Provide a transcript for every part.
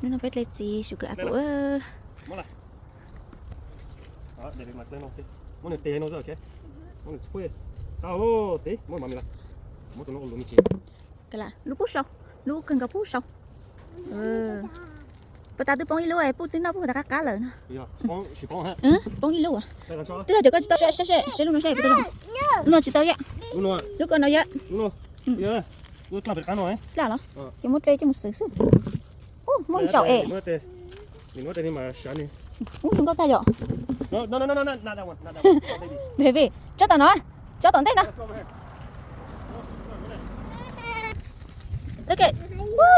Hnub no peb dle txiv sum kws a pum. Lub pub sau, lub kawg nkaus pub sau. Puag ta twb poob ib lub, pub twb noj pub tas qab qab lawm no. Poob ib lub. Twb yog cov koj tsis tau saib, saib lub no saib puas tau zoo. Lub no tsis tau yam. Lub ko no yam. Dlaj los? Ces muab dle coj mus xwm xwb. Ub, muaj ntsaum es. Ub, zoo nkauj tag yom. Baby, tsob tom no, tsob tom ntej no.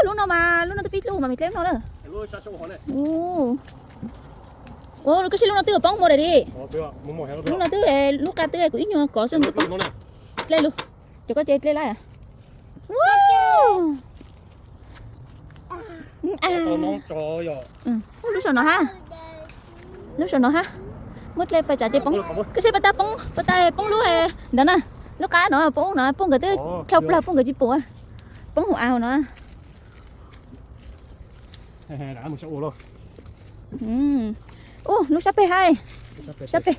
Lub no mas, lub no twb pib dlub mas me dleb no lawm. Ua, koj saib lub no twb poob mus daim di. Lub no twb, lub qa twb kuv ib nyuag kov xwb twb poob. Dlej lug, cov koj ces dlej laj. Lub saum no hab, lub saum no hab. Muab dlej pais tsam ces poob. Koj saib puas tau poob, puas tau poob lub ntawd na. Lub qab no poob no, poob nkawd twb dlhau plaws poob nkawd tsis pum. Poob hauv av no. Ub, lub sab peg hab. Sab peg.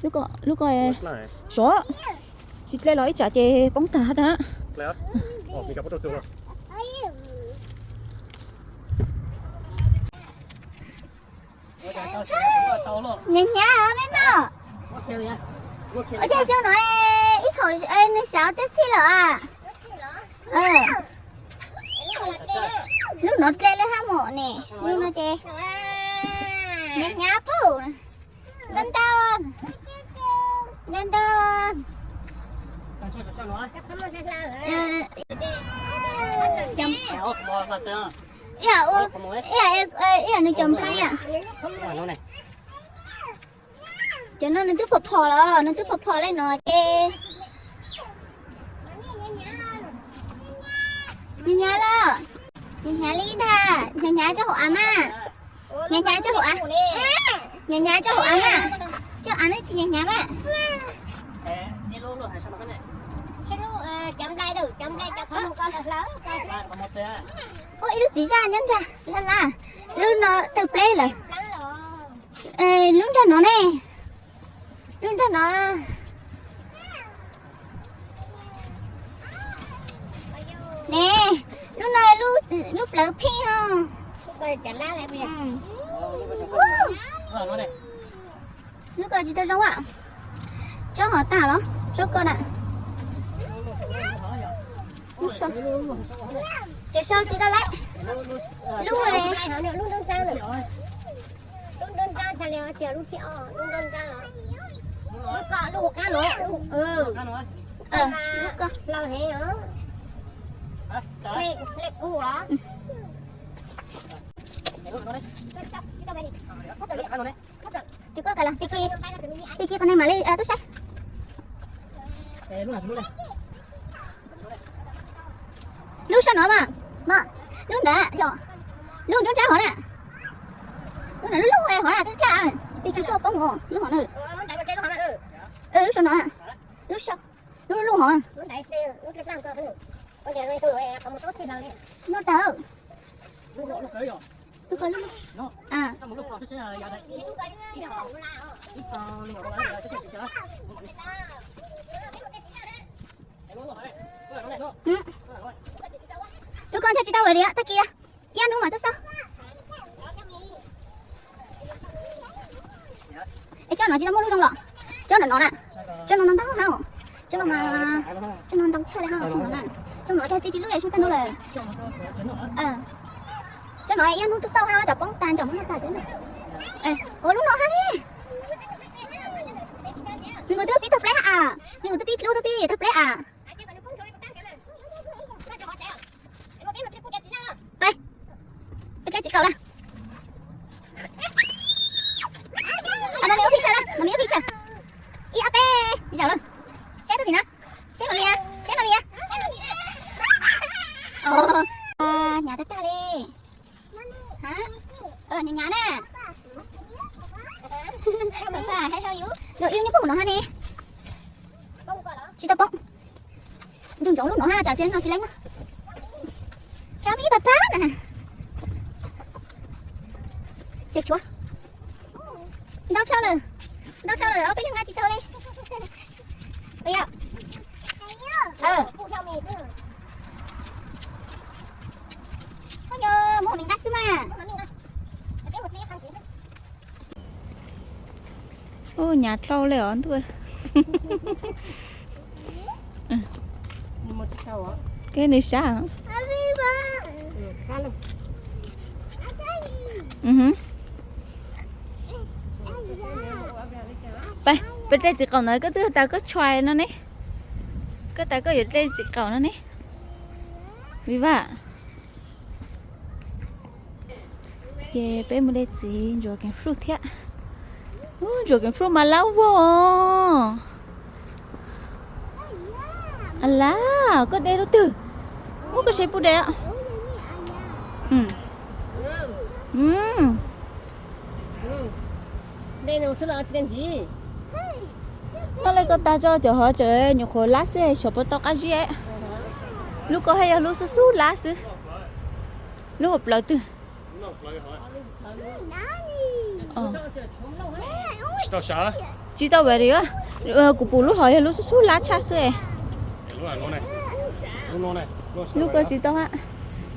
Lub ko, sov, tsis dlej los ib tsam ces poob tag hab tag. Hnyav hnyav me mog. Ua cas xyoo no ib thaum nws sawv twb txhij lawm a. Lub no dlej lawm hab mog ne, lub no ces hnyav hnyav pub. Ntau ntau, ntau ntau. Ib yam nws cov nplej. Cov no nws twb phom phom lawm, nws twb phom phom li no ces hnyav hnyav lawm. Hnyav hnyav li ntag, hnyav hnyav tso hauv av mas. Hnyav hnyav tso hauv av, hnyav hnyav tso hauv av mas. Tso av no tsis hnyav hnyav mas. Ua ib lub txiv zaj nyob nrag laj laj, lub no tawg pleb lawm. Lub nrag no ne, lub nrag no ne, lub no lub plawv pheej os. Lub ko tsis tau zoo a. Tsob hov tag los tsob ko na. Ces sau tsis tau lawm. Lub, lub nrab ntag li, lub thiab, lub nrab ntag. Lub ko lub hauv qab no, lub ko laus heev os. Lej kub los. Ces koj kav los pib kis, pib kis qhov no mam li tuaj saib. Lub saum no mas, lub ntawd, lub nruab nrab hov na. Lub no lub lub hov na, pib kis tuaj poob hov lub hov na. Lub saum no, lub saum, lub lub hov. Noj tag. Lub ko lub, lub ko ntshe tsis tau li, tag kis ib hnub mas tuaj xauj. Es tsob no tsis tau muaj lub zoo los? Tsob no no na, tsob no ntau ntau hab, tsob no mas, tsob no ntau tshaj li hab, tsob no na. Tsob no tag txiv tsis lub es tsob tag no lawm. Tsob no ib hnub tuaj xauj hab, tsam poob tag tsam muab noj tag. Ua lub no hab ne. Nws twb pib tawg pleb hab, nws twb pib dlub twb pib tawg pleb a. Peb, peb txiv qaub na. Mami ua phi tsawg lawm, mami ua phi tsawg. Ib ob peb zaum lawm. Saib tug tim no, saib mami, saib mami. Hnyav tag tag li. Hnyav hnyav na. Pab pab, hais rau yus, yus nyob pem no hab ne. Tsis tau poob. Ntug ntsoov lub no hab, tsam pliag no tsis leej na. Kab me pab pab na. Tseg tshuav. Ntau dhau lawm, ntau dhau lawm, ob peb leeg nqa tsis tau li. Ua yog muab me nqa xwb mas. Ub, hnyav dhau li os ntuj. Keb nws sab. Peb, peb dlej txiv qaum ntawd koj twb tas koj tshais no ne. Koj tas koj yuav dlej txiv qaum no ne. Viv Vaj. Ces peb mus de txiv ntsuas kev flub thiab. Ub, ntsuas kev flub mas lab vog. A lab, koj de lub twg? Ub, koj saib puas de. Noj li koj tag tso, cov hov tseem nyuam qhuav lab xwb, xyov puas tau qab zib. Lub ko haj yog lub xub xub lab xwb. Lub hauv plawv twg? Tsis tau vaj li, kuv pum lub hov yog lub xub xub lab tshaj xwb. Lub ko tsis tau,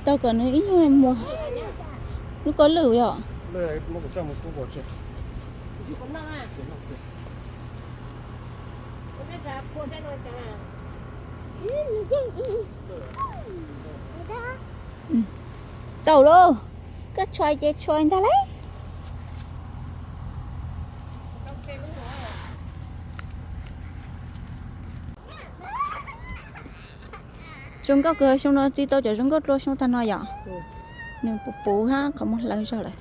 tau kom nws ib nyuag muag. Lub ko lwj yom. Tau lauj, koj tshais ces tshais ntag lauj. Zoo nkauj kawg, xyoo no tsis tau cov zoo nkauj dlua xyoo tag no yom. Nws puv puv hab qhov muag hlawv zog lawm.